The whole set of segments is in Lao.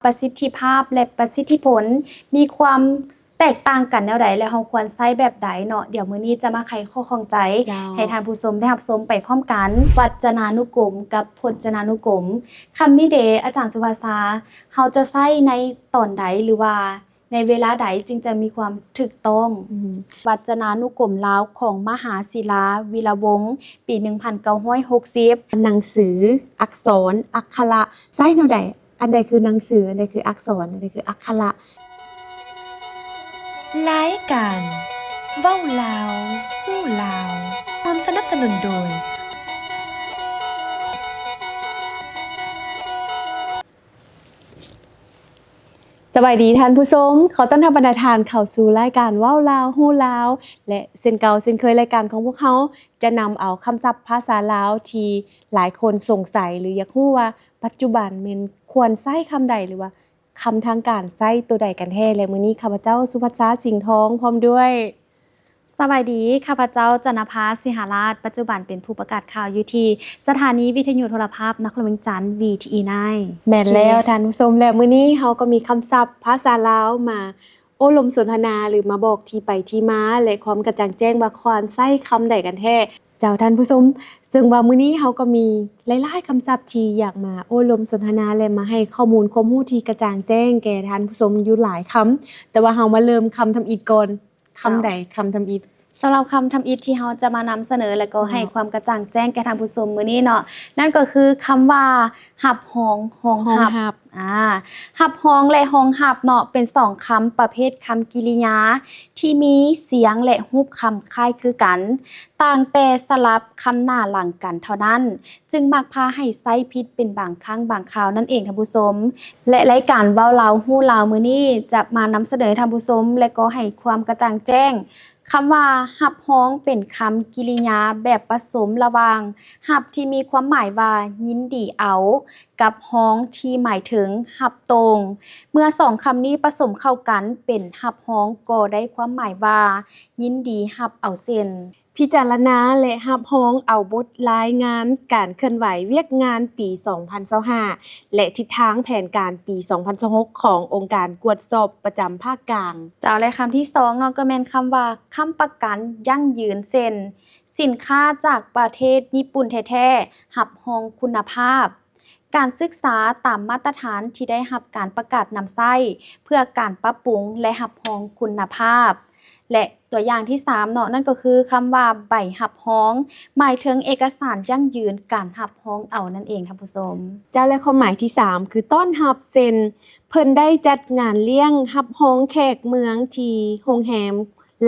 ປະສິດທິພາບ ແລະ ປະສິດທິຜົນ ມີຄວາມແຕກຕ່າງກັນແນວໃດ ແລະ ເຮົາຄວນໃຊ້ແບບໃດເນາະ? ດຽວມື້ນີ້ຈະມາໄຂຂໍ້ຂ້ອງໃຈ ເຈົ້າ ໃຫ້ທ່ານຜູ້ຊົມໄດ້ຮັບຊົມໄປພ້ອມກັນ. ວັດຈະນານຸກົມກັບພົດຈະນານຸກົມ ຄຳນີ້ເດ ອາຈານສຸພາສາ ເຮົາຈະໃຊ້ໃນຕອນໃດ ຫຼືວ່າ ໃນເວລາໃດຈຶ່ງຈະມີຄວາມຖືກຕ້ອງ? ອືມ ວັດຈະນານຸກົມລາວຂອງມະຫາສິລາ ວິລະວົງ ປີໜຶ່ງພັນເກົ້າຮ້ອຍຫົກສິບ. ໜັງສື ອັກສອນ ອັກຂະລະ ໃຊ້ແນວໃດ? ອັນໃດຄືໜັງສື? ອັນໃດຄືອັກສອນ? ອັນໃດຄືອັກຂະລະ? ລາຍການເວົ້າລາວ ຮູ້ລາວ ຮ່ວມສະໜັບສະໜູນໂດຍ ສະບາຍດີທ່ານຜູ້ຊົມ, ຂໍຕ້ອນຮັບບັນດາທ່ານເຂົ້າສູ່ລາຍການເວົ້າລາວຮູ້ລາວ ແລະ ເຊັ່ນເກົ່າເຊັ່ນເຄີຍ ລາຍການຂອງພວກເຮົາຈະນຳເອົາຄຳສັບພາສາລາວທີ່ຫຼາຍຄົນສົງໄສ ຫຼື ຢາກຮູ້ວ່າປັດຈຸບັນແມ່ນຄວນໃຊ້ຄຳໃດ ຫຼືວ່າຄຳທາງການໃຊ້ໂຕໃດກັນແທ້. ແລະ ມື້ນີ້ຂ້າພະເຈົ້າ ສຸພັດຊາ ສິງທອງ ພ້ອມດ້ວຍ ສະບາຍດີ, ຂ້າພະເຈົ້າ ຈັນນະພາ ສີຫາລາດ, ປັດຈຸບັນເປັນຜູ້ປະກາດຂ່າວຢູ່ທີ່ສະຖານີວິທະຍຸໂທລະພາບນະຄອນຫຼວງວຽງຈັນ ວີທີອີ ນາຍ. ແມ່ນແລ້ວທ່ານຜູ້ຊົມ, ແລະ ມື້ນີ້ເຮົາກໍມີຄຳສັບພາສາລາວມາໂອ້ລົມສົນທະນາ ຫຼື ມາບອກທີ່ໄປທີ່ມາ ແລະ ຄວາມກະຈ່າງແຈ້ງວ່າຄວນໃຊ້ຄຳໃດກັນແທ້. ເຈົ້າທ່ານຜູ້ຊົມ, ເຊິ່ງວ່າມື້ນີ້ເຮົາກໍມີຫຼາຍໆຄຳສັບທີ່ຢາກມາໂອ້ລົມສົນທະນາ ແລະ ມາໃຫ້ຂໍ້ມູນຄວາມຮູ້ທີ່ກະຈ່າງແຈ້ງແກ່ທ່ານຜູ້ຊົມຢູ່ຫຼາຍຄຳ, ແຕ່ວ່າເຮົາມາເລີ່ມຄຳທຳອິດກ່ອນ. ຄຳໃດ ເຈົ້າ ຄຳທຳອິດ? ສຳລັບຄຳທຳອິດທີ່ເຮົາຈະມານຳສະເໜີ ແລະ ກໍໃຫ້ ເຈົ້າ ຄວາມກະຈ່າງແຈ້ງແກ່ທ່ານຜູ້ຊົມມື້ນີ້ເນາະ, ນັ້ນກໍຄືຄຳວ່າ ຮັບຮອງ, ຮອງຮັບ. ອາ ຮັບຮອງ ແລະ ຮອງຮັບເນາະ ເປັນສອງຄຳປະເພດຄຳກິລິຍາທີ່ມີສຽງ ແລະ ຮູບຄຳຄ້າຍຄືກັນ, ຕ່າງແຕ່ສະຫຼັບຄຳໜ້າຫຼັງກັນເທົ່ານັ້ນ. ຈຶ່ງມັກພາໃຫ້ໃຊ້ຜິດເປັນບາງຄັ້ງບາງຄາວນັ້ນເອງທ່ານຜູ້ຊົມ. ແລະ ລາຍການເວົ້າລາວຮູ້ລາວມື້ນີ້ຈະມານຳສະເໜີທ່ານຜູ້ຊົມ ແລະ ກໍໃຫ້ຄວາມກະຈ່າງແຈ້ງ ຄຳວ່າຮັບຮອງເປັນຄຳກິລິຍາແບບປະສົມລະຫວ່າງຮັບທີ່ມີຄວາມໝາຍວ່າຍິນດີເອົາ ກັບຮອງທີ່ໝາຍເຖິງຮັບໂຕ່ງ. ເມື່ອສອງຄຳນີ້ປະສົມເຂົ້າກັນເປັນຮັບຮອງ ກໍໄດ້ຄວາມໝາຍວ່າຍິນດີຮັບເອົາເຊັ່ນ. ພິຈາລະນາ ແລະ ຮັບຮອງເອົາບົດລາຍງານການເຄື່ອນໄຫວວຽກງານປີສອງພັນຊາວຫ້າ ແລະ ທິດທາງແຜນການປີສອງພັນຊາວຫົກ ຂອງອົງການກວດສອບປະຈຳພາກກາງ. ເຈົ້າ ແລະ ຄຳທີສອງເນາະ ກໍແມ່ນຄຳວ່າຄ້ຳປະກັນຢັ້ງຢືນ ເຊັ່ນ ສິນຄ້າຈາກປະເທດຍີ່ປຸ່ນແທ້ໆ ຮັບຮອງຄຸນນະພາບ. ການສຶກສາຕາມມາດຕະຖານທີ່ໄດ້ຮັບການປະກາດນຳໃຊ້ເພື່ອການປັບປຸງ ແລະ ຮັບຮອງຄຸນນະພາບ ແລະ ຕົວຢ່າງທີສາມເນາະ ນັ້ນກໍຄືຄຳວ່າໃບຮັບຮອງ ໝາຍເຖິງເອກະສານຢັ້ງຢືນການຮັບຮອງເອົານັ້ນເອງທ່ານຜູ້ຊົມ. ເຈົ້າ ແລະ ຄວາມໝາຍທີສາມຄືຕ້ອນຮັບ ເຊັ່ນ ເພິ່ນໄດ້ຈັດງານລ້ຽງຮັບຮອງແຂກເມືອງທີ່ໂຮງແຮມ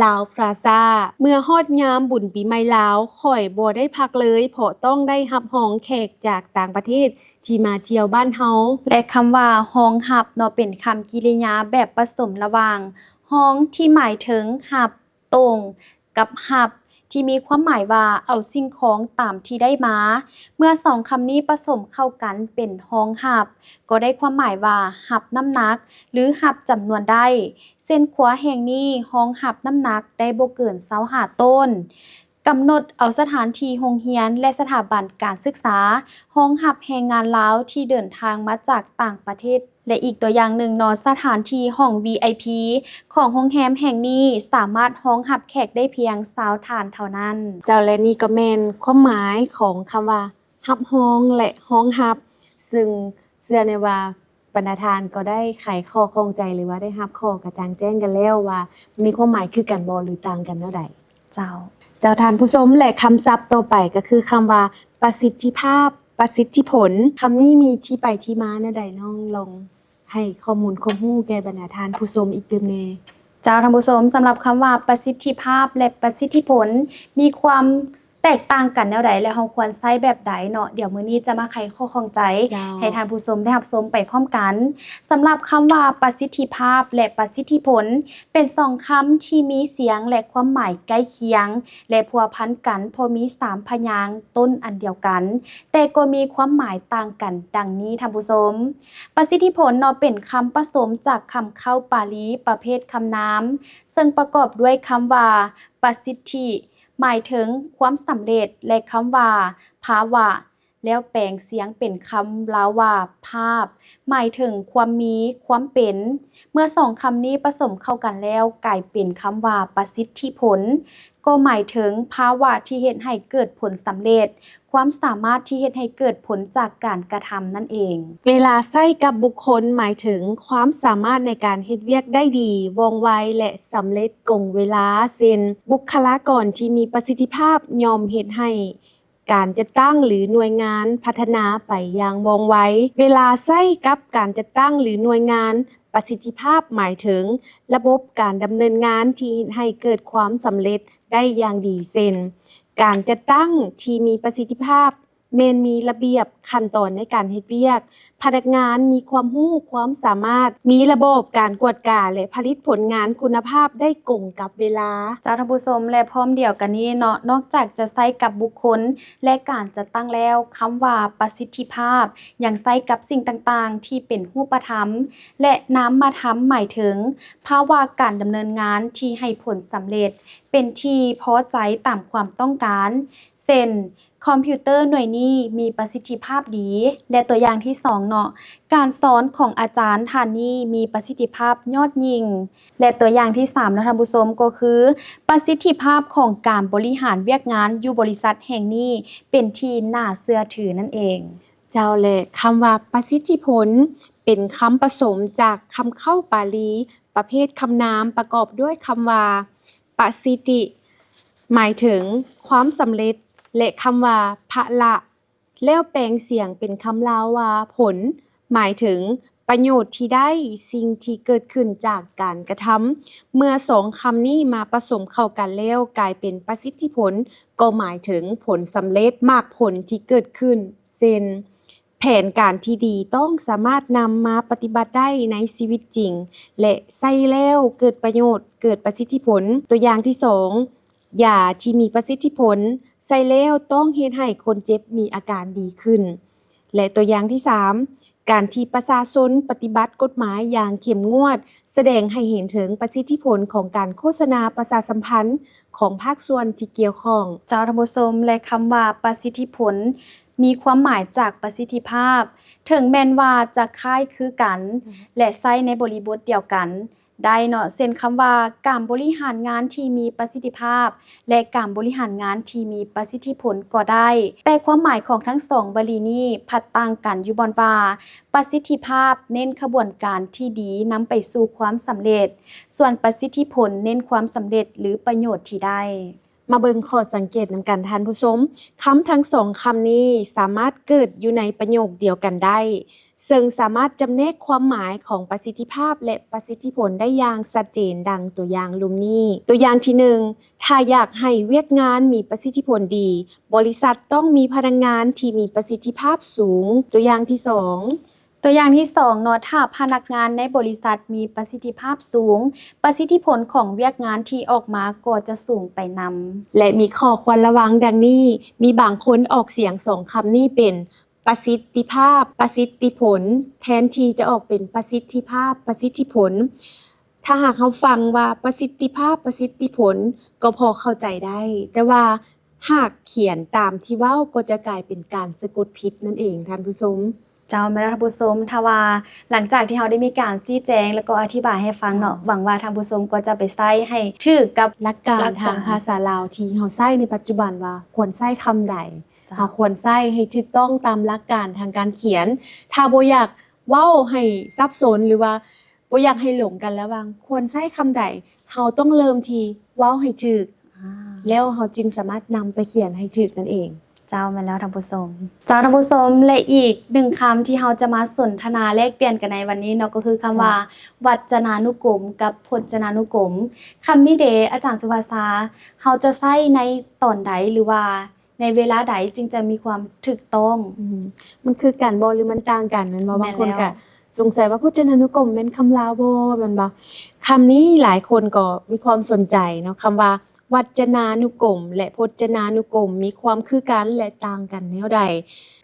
ລາວພລາຊາ ເມື່ອຮອດຍາມບຸນປີໃໝ່ລາວ ຂ້ອຍບໍ່ໄດ້ພັກເລີຍ ເພາະຕ້ອງໄດ້ຮັບຮອງແຂກຈາກຕ່າງປະເທດທີ່ມາທ່ຽວບ້ານເຮົາ. ແລະ ຄຳວ່າຮອງຮັບເນາະ ເປັນຄຳກິລິຍາແບບປະສົມລະຫວ່າງຮອງທີ່ໝາຍເຖິງຮັບ, ໂຕ່ງ ກັບຮັບ ທີ່ມີຄວາມໝາຍວ່າເອົາສິ່ງຂອງຕາມທີ່ໄດ້ມາ. ເມື່ອສອງຄຳນີ້ປະສົມເຂົ້າກັນເປັນຮອງຮັບ ກໍໄດ້ຄວາມໝາຍວ່າຮັບນ້ຳໜັກ ຫຼື ຮັບຈຳນວນໄດ້. ເຊັ່ນ ຄົວແຫ່ງນີ້ຮອງຮັບນ້ຳໜັກໄດ້ບໍ່ເກີນຊາວຫ້າໂຕນ. ກຳນົດເອົາສະຖານທີ່ໂຮງຮຽນ ແລະ ສະຖາບັນການສຶກສາ ຮອງຮັບແຮງງານລາວທີ່ເດີນທາງມາຈາກຕ່າງປະເທດ ແລະ ອີກຕົວຢ່າງໜຶ່ງເນາະ ສະຖານທີ່ຫ້ອງ ວີໄອພີ ຂອງໂຮງແຮມແຫ່ງນີ້ສາມາດຮອງຮັບແຂກໄດ້ພຽງຊາວທ່ານເທົ່ານັ້ນ. ເຈົ້າ ແລະ ນີ້ກໍແມ່ນຄວາມໝາຍຂອງຄຳວ່າ ຮັບຮອງ ແລະ ຮອງຮັບ, ຊຶ່ງເຊື່ອແນ່ວ່າບັນດາທ່ານກໍໄດ້ໄຂຂໍ້ຂ້ອງໃຈ ຫຼືວ່າໄດ້ຮັບຂໍ້ກະຈ່າງແຈ້ງກັນແລ້ວວ່າມີຄວາມໝາຍຄືກັນບໍ່ ຫຼື ຕ່າງກັນແນວໃດ. ເຈົ້າ. ເຈົ້າ ທ່ານຜູ້ຊົມ ແລະ ຄຳສັບຕໍ່ໄປກໍຄືຄຳວ່າ ປະສິດທິພາບ, ປະສິດທິຜົນ. ຄຳນີ້ມີທີ່ໄປທີ່ມາແນວໃດ? ນ້ອງລອງ ໃຫ້ຂໍ້ມູນຄວາມຮູ້ແກ່ບັນດາທ່ານຜູ້ຊົມອີກຕື່ມແດ່. ເຈົ້າ ທ່ານຜູ້ຊົມ, ສຳລັບຄຳວ່າປະສິດທິພາບ ແລະ ປະສິດທິຜົນ ມີຄວາມແຕກຕ່າງກັນແນວໃດ ແລະ ເຮົາຄວນໃຊ້ແບບໃດເນາະ? ດຽວມື້ນີ້ຈະມາໄຂຂໍ້ຂ້ອງໃຈ ເຈົ້າ ໃຫ້ທ່ານຜູ້ຊົມໄດ້ຮັບຊົມໄປພ້ອມກັນ. ສຳລັບຄຳວ່າປະສິດທິພາບ ແລະ ປະສິດທິຜົນ ເປັນສອງຄຳທີ່ມີສຽງ ແລະ ຄວາມໝາຍໃກ້ຄຽງ ແລະ ພົວພັນກັນ ເພາະມີສາມພະຍາງຕົ້ນອັນດຽວກັນ ແຕ່ກໍມີຄວາມໝາຍຕ່າງກັນ ດັ່ງນີ້ທ່ານຜູ້ຊົມ. ປະສິດທິຜົນເນາະ ເປັນຄຳປະສົມຈາກຄຳເຄົ້າປາລີປະເພດຄຳນາມ ເຊິ່ງປະກອບດ້ວຍຄຳວ່າ ປະສິດທິ ໝາຍເຖິງຄວາມສຳເລັດ ແລະ ຄຳວ່າ ພາວະ ແລ້ວແປງສຽງເປັນຄຳລາວວ່າພາບ ໝາຍເຖິງຄວາມມີ, ຄວາມເປັນ. ເມື່ອສອງຄຳນີ້ປະສົມເຂົ້າກັນແລ້ວ ກາຍເປັນຄຳວ່າປະສິດທິຜົນ, ກໍໝາຍເຖິງພາວະທີ່ເຮັດໃຫ້ເກີດຜົນສຳເລັດ, ຄວາມສາມາດທີ່ເຮັດໃຫ້ເກີດຜົນຈາກການກະທຳນັ້ນເອງ. ເວລາໃຊ້ກັບບຸກຄົນ ໝາຍເຖິງຄວາມສາມາດໃນການເຮັດວຽກໄດ້ດີ, ວ່ອງໄວ ແລະ ສຳເລັດກົງເວລາ, ເຊັ່ນ ບຸກຄະລາກອນທີ່ມີປະສິດທິພາບ ຍ່ອມເຮັດໃຫ້ ການຈັດຕັ້ງ ຫຼື ໜ່ວຍງານພັດທະນາໄປຢ່າງວ່ອງໄວ. ເວລາໃຊ້ກັບການຈັດຕັ້ງ ຫຼື ໜ່ວຍງານ, ປະສິດທິພາບໝາຍເຖິງລະບົບການດຳເນີນງານທີ່ເຮັດໃຫ້ເກີດຄວາມສຳເລັດໄດ້ຢ່າງດີ ເຊັ່ນ ການຈັດຕັ້ງທີ່ມີປະສິດທິພາບ ແມ່ນມີລະບຽບຂັ້ນຕອນໃນການເຮັດວຽກ, ພະນັກງານມີຄວາມຮູ້ຄວາມສາມາດ, ມີລະບອບການກວດກາ ແລະ ຜະລິດຜົນງານຄຸນນະພາບໄດ້ກົງກັບເວລາ. ເຈົ້າທ່ານຜູ້ຊົມ ແລະ ພ້ອມດຽວກັນນີ້ເນາະ, ນອກຈາກຈະໃຊ້ກັບບຸກຄົນ ແລະ ການຈັດຕັ້ງແລ້ວ, ຄຳວ່າປະສິດທິພາບ ຍັງໃຊ້ກັບສິ່ງຕ່າງໆທີ່ເປັນຮູບປະທຳ ແລະ ນາມມະທຳ ໝາຍເຖິງພາວະການດຳເນີນງານທີ່ໃຫ້ຜົນສຳເລັດ, ເປັນທີ່ພໍໃຈຕາມຄວາມຕ້ອງການ, ເຊັ່ນ ຄອມພິວເຕີໜ່ວຍນີ້ມີປະສິດທິພາບດີ ແລະ ຕົວຢ່າງທີສອງເນາະ, ການສອນຂອງອາຈານທ່ານນີ້ມີປະສິດທິພາບຍອດຍິ່ງ ແລະ ຕົວຢ່າງທີສາມເນາະທ່ານຜູ້ຊົມ ກໍຄືປະສິດທິພາບຂອງການບໍລິຫານວຽກງານຢູ່ບໍລິສັດແຫ່ງນີ້ເປັນທີ່ໜ້າເຊື່ອຖືນັ້ນເອງ. ເຈົ້າ ແລະ ຄຳວ່າປະສິດທິຜົນ ເປັນຄຳປະສົມຈາກຄຳເຄົ້າປາລີປະເພດຄຳນາມ ປະກອບດ້ວຍຄຳວ່າ ປະສິດຕິ ໝາຍເຖິງຄວາມສຳເລັດ ແລະ ຄຳວ່າ ພະລະ ແລ້ວແປງສຽງເປັນຄຳລາວວ່າ ຜົນ ໝາຍເຖິງປະໂຫຍດທີ່ໄດ້, ສິ່ງທີ່ເກີດຂຶ້ນຈາກການກະທຳ. ເມື່ອສອງຄຳນີ້ມາປະສົມເຂົ້າກັນແລ້ວ ກາຍເປັນປະສິດທິຜົນ, ກໍໝາຍເຖິງຜົນສຳເລັດ, ໝາກຜົນທີ່ເກີດຂຶ້ນ, ເຊັ່ນ ແຜນການທີ່ດີຕ້ອງສາມາດນຳມາປະຕິບັດໄດ້ໃນຊີວິດຈິງ ແລະ ໃຊ້ແລ້ວເກີດປະໂຫຍດ, ເກີດປະສິດທິຜົນ. ຕົວຢ່າງທີສອງ, ຢາທີ່ມີປະສິດທິຜົນ ໃຊ້ແລ້ວຕ້ອງເຮັດໃຫ້ຄົນເຈັບມີອາການດີຂຶ້ນ. ແລະ ຕົວຢ່າງທີສາມ, ການທີ່ປະຊາຊົນປະຕິບັດກົດໝາຍຢ່າງເຂັ້ມງວດ ສະແດງໃຫ້ເຫັນເຖິງປະສິດທິຜົນຂອງການໂຄສະນາປະຊາສຳພັນຂອງພາກສ່ວນທີ່ກ່ຽວຂ້ອງ. ເຈົ້າທ່ານຜູ້ຊົມ ແລະ ຄຳວ່າປະສິດທິຜົນ ມີຄວາມໝາຍຈາກປະສິດທິພາບ, ເຖິງແມ່ນວ່າຈະຄ້າຍຄືກັນ ແລະ ໃຊ້ໃນບໍລິບົດດຽວກັນໄດ້ເນາະ, ເຊັ່ນ ຄຳວ່າການບໍລິຫານງານທີ່ມີປະສິດທິພາບ ແລະ ການບໍລິຫານງານທີ່ມີປະສິດທິຜົນກໍໄດ້. ແຕ່ຄວາມໝາຍຂອງທັງສອງວະລີນີ້ພັດຕ່າງກັນຢູ່ບ່ອນວ່າ ປະສິດທິພາບເນັ້ນຂະບວນການທີ່ດີນຳໄປສູ່ຄວາມສຳເລັດ, ສ່ວນປະສິດທິຜົນເນັ້ນຄວາມສຳເລັດ ຫຼື ປະໂຫຍດທີ່ໄດ້. ມາເບິ່ງຂໍ້ສັງເກດນຳກັນທ່ານຜູ້ຊົມ. ຄຳທັງສອງຄຳນີ້ສາມາດເກີດຢູ່ໃນປະໂຫຍກດຽວກັນໄດ້, ເຊິ່ງສາມາດຈຳແນກຄວາມໝາຍຂອງປະສິດທິພາບ ແລະ ປະສິດທິຜົນໄດ້ຢ່າງຊັດເຈນ ດັ່ງຕົວຢ່າງລຸ່ມນີ້. ຕົວຢ່າງທີໜຶ່ງ, ຖ້າຢາກໃຫ້ວຽກງານມີປະສິດທິຜົນດີ, ບໍລິສັດຕ້ອງມີພະນັກງານທີ່ມີປະສິດທິພາບສູງ. ຕົວຢ່າງທີສອງ, ຕົວຢ່າງທີສອງເນາະ, ຖ້າພະນັກງານໃນບໍລິສັດມີປະສິດທິພາບສູງ, ປະສິດທິຜົນຂອງວຽກງານທີ່ອອກມາກໍຈະສູງໄປນຳ. ແລະ ມີຂໍ້ຄວນລະວັງດັ່ງນີ້, ມີບາງຄົນອອກສຽງສອງຄຳນີ້ເປັນ ປະສິດຕິພາບ, ປະສິດຕິຜົນ, ແທນທີ່ຈະອອກເປັນປະສິດທິພາບ, ປະສິດທິຜົນ. ຖ້າຫາກເຮົາຟັງວ່າປະສິດຕິພາບ, ປະສິດຕິຜົນ ກໍພໍເຂົ້າໃຈໄດ້, ແຕ່ວ່າຫາກຂຽນຕາມທີ່ເວົ້າກໍຈະກາຍເປັນການສະກົດຜິດນັ້ນເອງທ່ານຜູ້ຊົມ. ເຈົ້າ ແມ່ນແລ້ວທ່ານຜູ້ຊົມ, ຖ້າວ່າຫຼັງຈາກທີ່ເຮົາໄດ້ມີການຊີ້ແຈງ ແລ້ວກໍອະທິບາຍໃຫ້ຟັງເນາະ, ເຈົ້າ ຫວັງວ່າທ່ານຜູ້ຊົມກໍຈະໄປໃຊ້ໃຫ້ຖືກກັບຫຼັກການ ຫຼັກການທາງພາສາລາວທີ່ເຮົາໃຊ້ໃນປັດຈຸບັນວ່າຄວນໃຊ້ຄຳໃດ. ເຈົ້າ ເຮົາຄວນໃຊ້ໃຫ້ຖືກຕ້ອງຕາມຫຼັກການທາງການຂຽນ. ຖ້າບໍ່ຢາກເວົ້າໃຫ້ສັບສົນ ຫຼືວ່າບໍ່ຢາກໃຫ້ຫຼົງກັນລະຫວ່າງຄວນໃຊ້ຄຳໃດ, ເຮົາຕ້ອງເລີ່ມທີ່ເວົ້າໃຫ້ຖືກ, ອາ ແລ້ວເຮົາຈຶ່ງສາມາດນຳໄປຂຽນໃຫ້ຖືກນັ້ນເອງ. ເຈົ້າ ແມ່ນແລ້ວທ່ານຜູ້ຊົມ. ເຈົ້າ ທ່ານຜູ້ຊົມ, ແລະ ອີກໜຶ່ງຄຳທີ່ເຮົາຈະມາສົນທະນາແລກປ່ຽນກັນໃນວັນນີ້ເນາະ, ກໍຄືຄຳວ່າ ເຈົ້າ ວັດຈະນານຸກົມກັບພົດຈະນານຸກົມ. ຄຳນີ້ເດ ອາຈານສຸພາສາ, ເຮົາຈະໃຊ້ໃນຕອນໃດ ຫຼືວ່າ ໃນເວລາໃດຈຶ່ງຈະມີຄວາມຖືກຕ້ອງ? ອືມ ມັນຄືກັນບໍ່ ຫຼືມັນຕ່າງກັນແມ່ນບໍ່? ບາງຄົນກະສົງໄສວ່າ ພົດຈະນານຸກົມແມ່ນຄຳລາວບໍ່ ແມ່ນບໍ່? ຄຳນີ້ຫຼາຍຄົນກໍມີຄວາມສົນໃຈເນາະ, ຄຳວ່າວັດຈະນານຸກົມ ແລະ ພົດຈະນານຸກົມ ມີຄວາມຄືກັນ ແລະ ຕ່າງກັນແນວໃດ?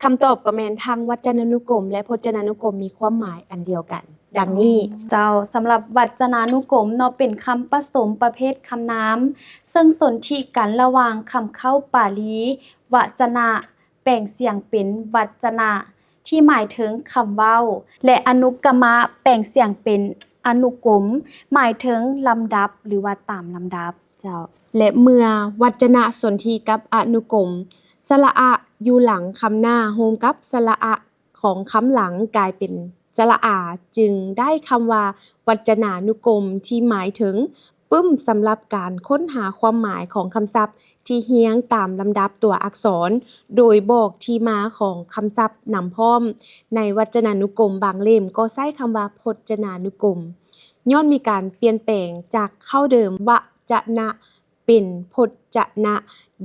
ຄຳຕອບກໍແມ່ນທັງວັດຈະນານຸກົມ ແລະ ພົດຈະນານຸກົມ ມີຄວາມໝາຍອັນດຽວກັນ. ດັ່ງນີ້. ເຈົ້າ, ສຳລັບວັດຈະນານຸກົມເນາະ ເປັນຄຳປະສົມປະເພດຄຳນາມ ເຊິ່ງສົນທິກັນລະຫວ່າງຄຳເຄົ້າປາລີ ວະຈະນະ ແປ ປງສຽງເປັນວັດຈະນະ ທີ່ໝາຍເຖິງຄຳເວົ້າ ແລະ ອະນຸກຳມະ ແປງສຽງເປັນອະນຸກົມ ໝາຍເຖິງລຳດັບ ຫຼືວ່າຕາມລຳດັບ. ເຈົ້າ ແລະ ເມື່ອວັດຈະນະສົນທິກັບອະນຸກົມ ສະຫຼະອະຢູ່ຫຼັງຄຳໜ້າ ໂຮມກັບສະຫຼະອະຂອງຄຳຫຼັງ ກາຍເປັນສະຫຼະອາ ຈຶ່ງໄດ້ຄຳວ່າ ວັດຈະນານຸກົມ ທີ່ໝາຍເຖິງ ປຶ້ມສຳລັບການຄົ້ນຫາຄວາມໝາຍຂອງຄຳສັບທີ່ຮຽງຕາມລຳດັບຕົວອັກສອນ ໂດຍບອກທີ່ມາຂອງຄຳສັບນຳພ້ອມ. ໃນວັດຈະນານຸກົມບາງເຫຼັ້ມກໍໃຊ້ຄຳວ່າ ພົດຈະນານຸກົມ ຍ້ອນມີການປ່ຽນແປງຈາກເຄົ້າເດີມ ວະຈະນະ ເປັນ ພົດຈະນະ.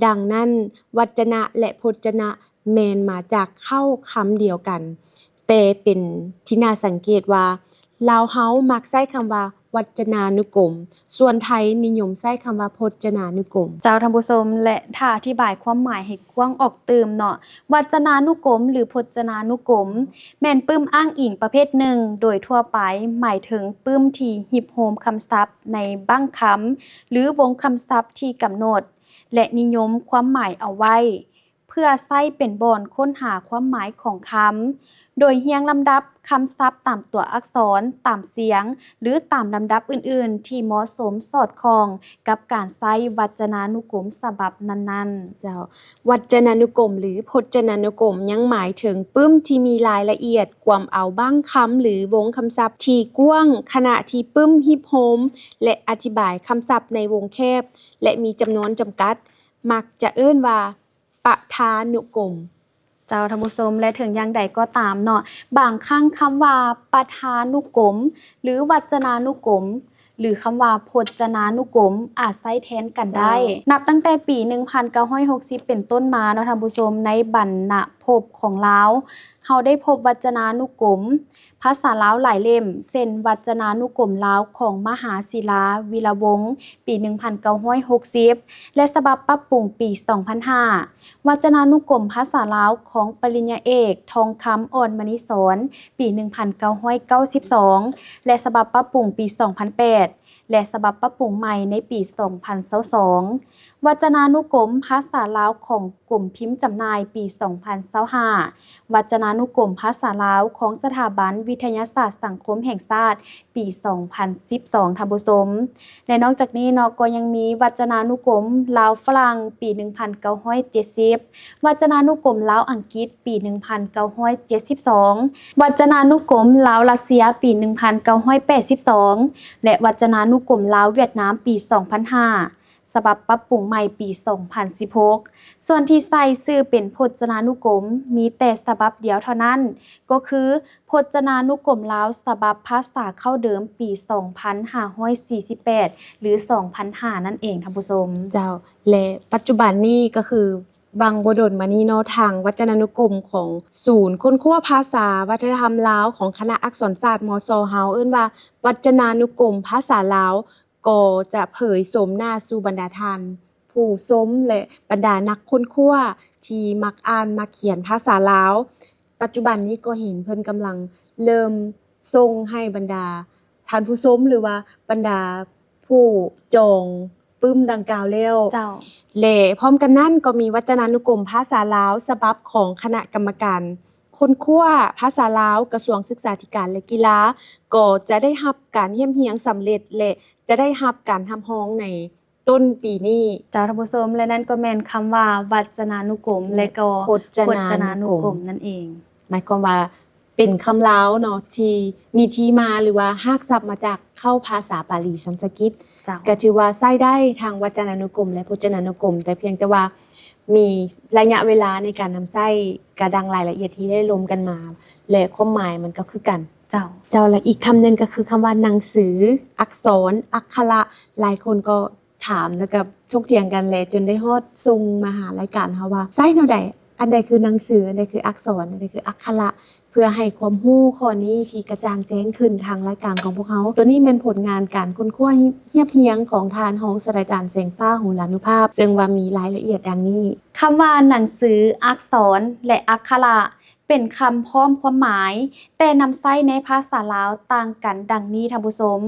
ດັ່ງນັ້ນ ວັດຈະນະ ແລະ ພົດຈະນະ ແມ່ນມາຈາກເຄົ້າຄຳດຽວກັນ, ແຕ່ເປັນທີ່ໜ້າສັງເກດວ່າ ລາວເຮົາມັກໃຊ້ຄຳວ່າ ວັດຈະນານຸກົມ, ສ່ວນໄທນິຍົມໃຊ້ຄຳວ່າ ພົດຈະນານຸກົມ. ເຈົ້າທ່ານຜູ້ຊົມ ແລະ ຖ້າອະທິບາຍຄວາມໝາຍໃຫ້ກວ້າງອອກຕື່ມເນາະ, ວັດຈະນານຸກົມ ຫຼື ພົດຈະນານຸກົມ ແມ່ນປຶ້ມອ້າງອີງປະເພດໜຶ່ງ, ໂດຍທົ່ວໄປໝາຍເຖິງປຶ້ມທີ່ຮິບໂຮມຄຳສັບໃນບັ້ງຄຳ ຫຼື ວົງຄຳສັບທີ່ກຳນົດ ແລະ ນິຍົມຄວາມໝາຍເອົາໄວ້ ເພື່ອໃຊ້ເປັນບ່ອນຄົ້ນຫາຄວາມໝາຍຂອງຄຳ, ໂດຍຮຽງລຳດັບຄຳສັບຕາມຕົວອັກສອນ, ຕາມສຽງ ຫຼື ຕາມລຳດັບອື່ນໆ ທີ່ເໝາະສົມສອດຄ່ອງກັບການໃຊ້ວັດຈະນານຸກົມສະບັບນັ້ນໆ. ເຈົ້າ, ວັດຈະນານຸກົມ ຫຼື ພົດຈະນານຸກົມ ຍັງໝາຍເຖິງປຶ້ມທີ່ມີລາຍລະອຽດ ກວມເອົາບັ້ງຄຳ ຫຼື ວົງຄຳສັບທີ່ກວ້າງ, ຂະນະທີ່ປຶ້ມຮິບໂຮມ ແລະ ອະທິບາຍຄຳສັບໃນວົງແຄບ ແລະ ມີຈຳນວນຈຳກັດ, ມັກຈະເອີ້ນວ່າ ປະທານຸກົມ. ເຈົ້າທ່ານຜູ້ຊົມ ແລະ ເຖິງຢ່າງໃດກໍຕາມເນາະ, ບາງຄັ້ງຄຳວ່າປະທານຸກົມ ຫຼື ວັດຈະນານຸກົມ ຫຼື ຄຳວ່າພົດຈະນານຸກົມ ອາດໃຊ້ແທນກັນໄດ້. ເຈົ້າ. ນັບຕັ້ງແຕ່ປີໜຶ່ງພັນເກົ້າຮ້ອຍຫົກສິບເປັນຕົ້ນມາເນາະທ່ານຜູ້ຊົມ, ໃນບັນນະພົບຂອງລາວ ເຮົາໄດ້ພົບວັດຈະນານຸກົມ ພາສາລາວຫຼາຍເຫຼັ້ມ ເຊັ່ນ ວັດຈະນານຸກົມລາວຂອງມະຫາສິລາ ວິລະວົງ ປີໜຶ່ງພັນເກົ້າຮ້ອຍຫົກສິບ ແລະ ສະບັບປັບປຸງປີສອງພັນຫ້າ, ວັດຈະນານຸກົມພາສາລາວຂອງປະລິນຍາເອກ ທອງຄຳ ອ່ອນມະນີສອນ ປີໜຶ່ງພັນເກົ້າຮ້ອຍເກົ້າສິບສອງ ແລະ ສະບັບປັບປຸງປີສອງພັນແປດ ແລະ ສະບັບປັບປຸງໃໝ່ໃນປີສອງພັນຊາວສອງ. ວັດຈະນານຸກົມພາສາລາວຂອງກົມພິມຈຳໜ່າຍປີສອງພັນຊາວຫ້າ, ວັດຈະນານຸກົມພາສາລາວຂອງສະຖາບັນວິທະຍາສາດສັງຄົມແຫ່ງຊາດປີສອງພັນສິບສອງ ທ່ານຜູ້ຊົມ. ແລະ ນອກຈາກນີ້ເນາະ ກໍຍັງມີວັດຈະນານຸກົມລາວຝຣັ່ງປີໜຶ່ງພັນເກົ້າຮ້ອຍເຈັດສິບ, ວັດຈະນານຸກົມລາວອັງກິດປີໜຶ່ງພັນເກົ້າຮ້ອຍເຈັດສິບສອງ, ວັດຈະນານຸກົມລາວຣັດເຊຍປີໜຶ່ງພັນເກົ້າຮ້ອຍແປດສິບສອງ ແລະ ວັດຈະນານຸກົມລາວຫວຽດນາມປີສອງພັນຫ້າ ສະບັບປັບປຸງໃໝ່ປີສອງພັນສິບຫົກ. ສ່ວນທີ່ໃສ່ຊື່ເປັນພົດຈະນານຸກົມມີແຕ່ສະບັບດຽວເທົ່ານັ້ນ, ກໍຄື ພົດຈະນານຸກົມລາວສະບັບພາສາເຄົ້າເດີມປີສອງພັນຫ້າຮ້ອຍສີ່ສິບແປດ ຫຼື ສອງພັນຫ້າ ນັ້ນເອງທ່ານຜູ້ຊົມ. ເຈົ້າ, ແລະ ປັດຈຸບັນນີ້ກໍຄືຫວ່າງບໍ່ດົນມານີ້ເນາະ, ທາງວັດຈະນານຸກົມຂອງສູນຄົ້ນຄວ້າພາສາວັດທະນະທຳລາວຂອງຄະນະອັກສອນສາດ ມຊ ເຮົາເອີ້ນວ່າ ວັດຈະນານຸກົມພາສາລາວ ກໍຈະເຜີຍໂສມໜ້າສູ່ບັນດາທ່ານຜູ້ຊົມ ແລະ ບັນດານັກຄົ້ນຄວ້າທີ່ມັກອ່ານມັກຂຽນພາສາລາວ. ປັດຈຸບັນນີ້ກໍເຫັນເພິ່ນກຳລັງເລີ່ມສົ່ງໃຫ້ບັນດາທ່ານຜູ້ຊົມ ຫຼືວ່າບັນດາຜູ້ຈອງປຶ້ມດັ່ງກ່າວແລ້ວ. ເຈົ້າ. ແລະ ພ້ອມກັນນັ້ນກໍມີວັດຈະນານຸກົມພາສາລາວສະບັບຂອງຄະນະກຳມະການ ຄົ້ນຄວ້າພາສາລາວ ກະຊວງສຶກສາທິການ ແລະ ກິລາ ກໍຈະໄດ້ຮັບການຮຽບຮຽງສຳເລັດ ແລະ ຈະໄດ້ຮັບການຮັບຮອງໃນຕົ້ນປີນີ້. ເຈົ້າທ່ານຜູ້ຊົມ, ແລະ ນັ້ນກໍແມ່ນຄຳວ່າ ວັດຈະນານຸກົມ ແລະ ແລະ ກໍ ພົດຈະນານຸກົມ ພົດຈະນານຸກົມນັ້ນເອງ. ໝາຍຄວາມວ່າເປັນຄຳລາວເນາະ ທີ່ມີທີ່ມາ ຫຼືວ່າຮາກສັບມາຈາກເຄົ້າພາສາປາລີສັນສະກິດ. ເຈົ້າ. ກະຖືວ່າໃຊ້ໄດ້ທັງວັດຈະນານຸກົມ ແລະ ພົດຈະນານຸກົມ, ແຕ່ພຽງແຕ່ວ່າ ມີໄລຍະເວລາໃນການນຳໃຊ້ ກະດັ່ງລາຍລະອຽດທີ່ໄດ້ລົມກັນມາ ແລະ ຄວາມໝາຍມັນກໍຄືກັນ. ເຈົ້າ. ເຈົ້າ, ແລະ ອີກຄຳໜຶ່ງກໍຄືຄຳວ່າໜັງສື, ອັກສອນ, ອັກຂະລະ. ຫຼາຍຄົນກໍຖາມ ແລ້ວກໍຖົກຖຽງກັນແຫຼະ ຈົນໄດ້ຮອດສົ່ງມາຫາລາຍການເຮົາວ່າ ໃຊ້ແນວໃດ? ອັນໃດຄືໜັງສື? ອັນໃດຄືອັກສອນ? ອັນໃດຄືອັກຂະລະ? ເພື່ອໃຫ້ຄວາມຮູ້ຂໍ້ນີ້ທີ່ກະຈ່າງແຈ້ງຂຶ້ນທາງລາຍການຂອງພວກເຮົາ. ໂຕນີ້ແມ່ນຜົນງານການຄົ້ນຄວ້າຮຽບຮຽງຂອງທ່ານຮອງສາດສະດາຈານ ແສງຟ້າ ໂຫລານຸພາບ ເຊິ່ງວ່າມີລາຍລະອຽດດັ່ງນີ້. ຄຳວ່າໜັງສື, ອັກສອນ ແລະ ອັກຂະລະ ເປັນຄຳພ້ອມຄວາມໝາຍ, ແຕ່ນຳໃຊ້ໃນພາສາລາວຕ່າງກັນດັ່ງນີ້ທ່ານຜູ້ຊົມ.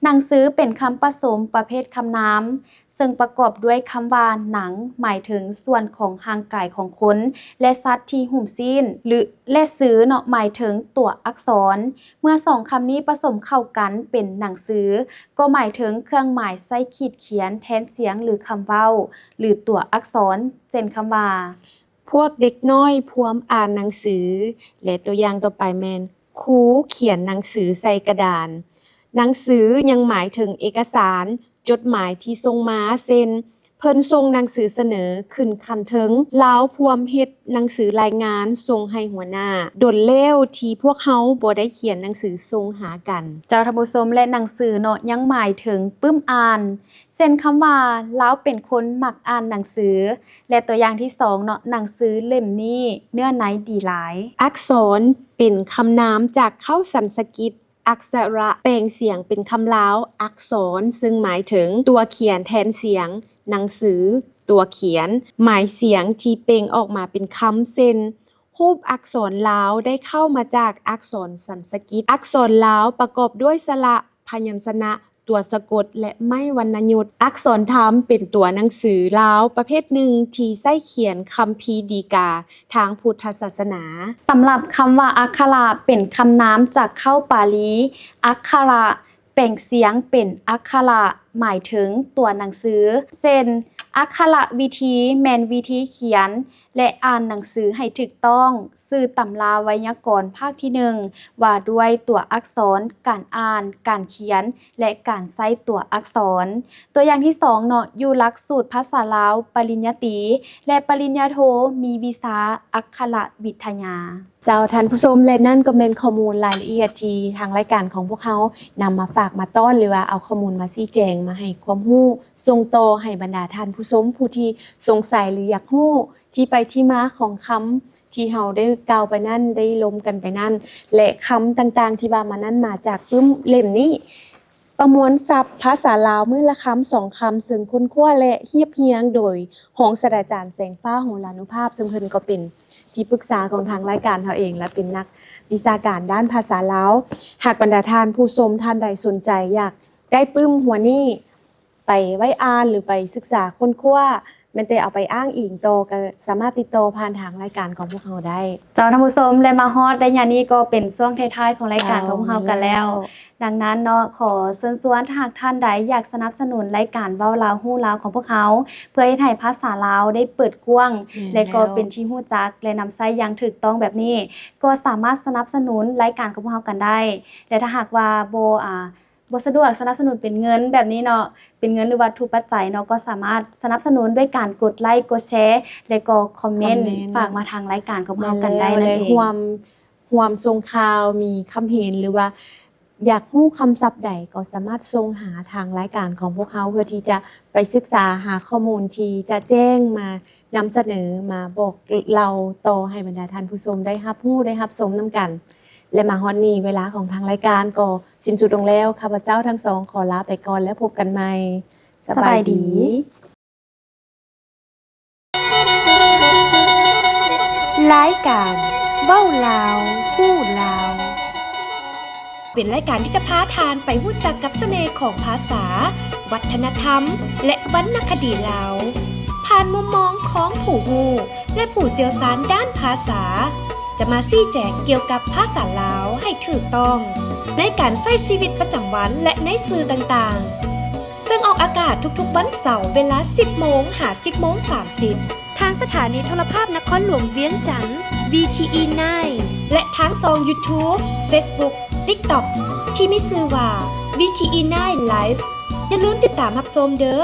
ໜັງສືເປັນຄຳປະສົມປະເພດຄຳນາມ, ເຊິ່ງປະກອບດ້ວຍຄຳວ່າ ໜັງ ໝາຍເຖິງສ່ວນຂອງຮ່າງກາຍຂອງຄົນ ແລະ ສັດທີ່ຫຸ້ມຊີ້ນ ຫຼື ແລະ ສື ເນາະ ໝາຍເຖິງຕົວອັກສອນ. ເມື່ອສອງຄຳນີ້ປະສົມເຂົ້າກັນເປັນໜັງສື ກໍໝາຍເຖິງເຄື່ອງໝາຍໃຊ້ຂີດຂຽນແທນສຽງ ຫຼື ຄຳເວົ້າ ຫຼື ຕົວອັກສອນ ເຊັ່ນຄຳວ່າ ພວກເດັກນ້ອຍພວມອ່ານໜັງສື ແລະ ຕົວຢ່າງຕໍ່ໄປແມ່ນ ຄູຂຽນໜັງສືໃສ່ກະດານ. ໜັງສືຍັງໝາຍເຖິງເອກະສານ, ຈົດໝາຍທີ່ສົ່ງມາ, ເຊັ່ນ ເພິ່ນສົ່ງໜັງສືສະເໜີຂຶ້ນຂັ້ນເທິງ, ລາວພວມເຮັດໜັງສືລາຍງານສົ່ງໃຫ້ຫົວໜ້າ. ດົນແລ້ວທີ່ພວກເຮົາບໍ່ໄດ້ຂຽນໜັງສືສົ່ງຫາກັນ. ເຈົ້າທ່ານຜູ້ຊົມ ແລະ ໜັງສືເນາະ ຍັງໝາຍເຖິງປຶ້ມອ່ານ ເຊັ່ນຄຳວ່າ ລາວເປັນຄົນມັກອ່ານໜັງສື ແລະ ຕົວຢ່າງທີສອງເນາະ ໜັງສືເຫຼັ້ມນີ້ເນື້ອໃນດີຫຼາຍ. ອັກສອນເປັນຄຳນາມຈາກເຄົ້າສັນສະກິດ ອັກສະຣະ ແປງສຽງເປັນຄຳລາວ ອັກສອນ ເຊິ່ງໝາຍເຖິງຕົວຂຽນແທນສຽງ, ໜັງສື, ຕົວຂຽນ, ໝາຍສຽງທີ່ເປັ່ງອອກມາເປັນຄຳ ເຊັ່ນ ຮູບອັກສອນລາວໄດ້ເຂົ້າມາຈາກອັກສອນສັນສະກິດ. ອັກສອນລາວປະກອບດ້ວຍສະຫຼະ, ພະຍັນຊະນະ, ຕົວສະກົດ ແລະ ໄມ້ວັນນະຍຸດ. ອັກສອນທຳເປັນຕົວໜັງສືລາວປະເພດໜຶ່ງທີ່ໃຊ້ຂຽນຄຳພີດີກາທາງພຸດທະສາສະໜາ. ສຳລັບຄຳວ່າ ອັກຂະລະ ເປັນຄຳນາມຈາກເຄົ້າປາລີ ອັກຂະລະ ແປງສຽງເປັນ ອັກຂະລະ ໝາຍເຖິງຕົວໜັງສື ເຊັ່ນ ອັກຂະລະວິທີ ແມ່ນວິທີຂຽນ ແລະ ອ່ານໜັງສືໃຫ້ຖືກຕ້ອງ, ຊື່ຕຳລາໄວຍາກອນພາກທີໜຶ່ງ ວ່າດ້ວຍຕົວອັກສອນ, ການອ່ານ, ການຂຽນ ແລະ ການໃຊ້ຕົວອັກສອນ. ຕົວຢ່າງທີສອງເນາະ, ຢູ່ຫຼັກສູດພາສາລາວປະລິນຍາຕີ ແລະ ປະລິນຍາໂທ ມີວິຊາອັກຂະລະວິທະຍາ. ເຈົ້າທ່ານຜູ້ຊົມ ແລະ ນັ້ນກໍແມ່ນຂໍ້ມູນລາຍລະອຽດທີ່ທາງລາຍການຂອງພວກເຮົານຳມາຝາກມາຕ້ອນ ຫຼືວ່າເອົາຂໍ້ມູນມາຊີ້ແຈງ ມາໃຫ້ຄວາມຮູ້ສົ່ງຕໍ່ໃຫ້ບັນດາທ່ານຜູ້ຊົມ ຜູ້ທີ່ສົງໄສ ຫຼື ຢາກຮູ້ທີ່ໄປທີ່ມາຂອງຄຳທີ່ເຮົາໄດ້ກ່າວໄປນັ້ນ ໄດ້ລົມກັນໄປນັ້ນ ແລະ ຄຳຕ່າງໆທີ່ວ່າມານັ້ນມາຈາກປຶ້ມເຫຼັ້ມນີ້. ປະມວນສັບພາສາລາວມື້ລະຄຳສອງຄຳ ເຊິ່ງຄົ້ນຄວ້າ ແລະ ຮຽບຮຽງໂດຍຮອງສາດສະດາຈານ ແສງຟ້າ ໂຫລານຸພາບ ເຊິ່ງເພິ່ນກໍເປັນທີ່ປຶກສາຂອງທາງລາຍການເຮົາເອງ ແລະ ເປັນນັກວິຊາການດ້ານພາສາລາວ. ຫາກບັນດາທ່ານຜູ້ຊົມທ່ານໃດສົນໃຈຢາກໄດ້ປຶ້ມຫົວນີ້ໄປໄວ້ອ່ານ ຫຼື ໄປສຶກສາຄົ້ນຄວ້າ ແມ່ນແຕ່ເອົາໄປອ້າງອີງຕໍ່ ກໍສາມາດຕິດຕໍ່ຜ່ານທາງລາຍການຂອງພວກເຮົາໄດ້. ເຈົ້າທ່ານຜູ້ຊົມ ແລະ ມາຮອດໄລຍະນີ້ກໍເປັນຊ່ວງທ້າຍໆຂອງລາຍການຂອງພວກເຮົາກັນແລ້ວ. ດັ່ງນັ້ນເນາະ ຂໍເຊີນຊວນ ຖ້າຫາກທ່ານໃດຢາກສະໜັບສະໜູນລາຍການເວົ້າລາວຮູ້ລາວຂອງພວກເຮົາ ເພື່ອເຮັດໃຫ້ພາສາລາວໄດ້ເປີດກວ້າງ ແລະ ກໍເປັນທີ່ຮູ້ຈັກ ແລະ ນຳໃຊ້ຢ່າງຖືກຕ້ອງແບບນີ້ ກໍສາມາດສະໜັບສະໜູນລາຍການຂອງພວກເຮົາກັນໄດ້. ແລະ ຖ້າຫາກວ່າບໍ່ ອາ ບໍ່ສະດວກສະໜັບສະໜູນເປັນເງິນແບບນີ້ເນາະ ເປັນເງິນ ຫຼື ວັດຖຸປັດໄຈເນາະ ກໍສາມາດສະໜັບສະໜູນດ້ວຍການກົດໄລ ກົດແຊ ແລະ ກໍຄອມເມັນ ຄອມເມັນ ຝາກມາທາງລາຍການຂອງພວກເຮົາກັນໄດ້ນັ້ນເອງ. ຮ່ວມ ຮ່ວມສົ່ງຂ່າວ ມີຄຳເຫັນ ຫຼື ວ່າຢາກຮູ້ຄຳສັບໃດ ກໍສາມາດສົ່ງຫາທາງລາຍການຂອງພວກເຮົາ ເພື່ອທີ່ຈະໄປສຶກສາຫາຂໍ້ມູນທີ່ຈະແຈ້ງມາ ນຳສະເໜີມາບອກເລົ່າຕໍ່ໃຫ້ບັນດາທ່ານຜູ້ຊົມໄດ້ຮັບຮູ້ໄດ້ຮັບຊົມນຳກັນ. ແລະ ມາຮອດນີ້ເວລາຂອງທາງລາຍການກໍສິ້ນສຸດລົງແລ້ວ. ຂ້າພະເຈົ້າທັງສອງຂໍລາໄປກ່ອນ ແລ້ວພົບກັນໃໝ່. ສະບາຍດີ. ລາຍການເວົ້າລາວຮູ້ລາວ ເປັນລາຍການທີ່ຈະພາທ່ານໄປຮູ້ຈັກກັບສະເໜ່ຂອງພາສາ, ວັດທະນະທຳ ແລະ ວັນນະຄະດີລາວ ຜ່ານມຸມມອງຂອງຜູ້ຮູ້ ແລະ ຜູ້ຊ່ຽວຊານດ້ານພາສາ ຈະມາຊີ້ແຈງກ່ຽວກັບພາສາລາວໃຫ້ຖືກຕ້ອງ ໃນການໃຊ້ຊີວິດປະຈຳວັນ ແລະ ໃນສື່ຕ່າງໆ ເຊິ່ງອອກອາກາດທຸກໆວັນເສົາເວລາສິບໂມງຫາສິບໂມງສາມສິບ ທາງສະຖານີໂທລະພາບນະຄອນຫຼວງວຽງຈັນ ວີທີອີ ໄນ ແລະ ທາງຊ່ອງຢູທູບ ເຟສບຸກ ຕິກຕັອກ ທີ່ມີຊື່ວ່າ ວີທີອີ ໄນ ໄລຟ໌ ຢ່າລືມຕິດຕາມຮັບຊົມເດີ້.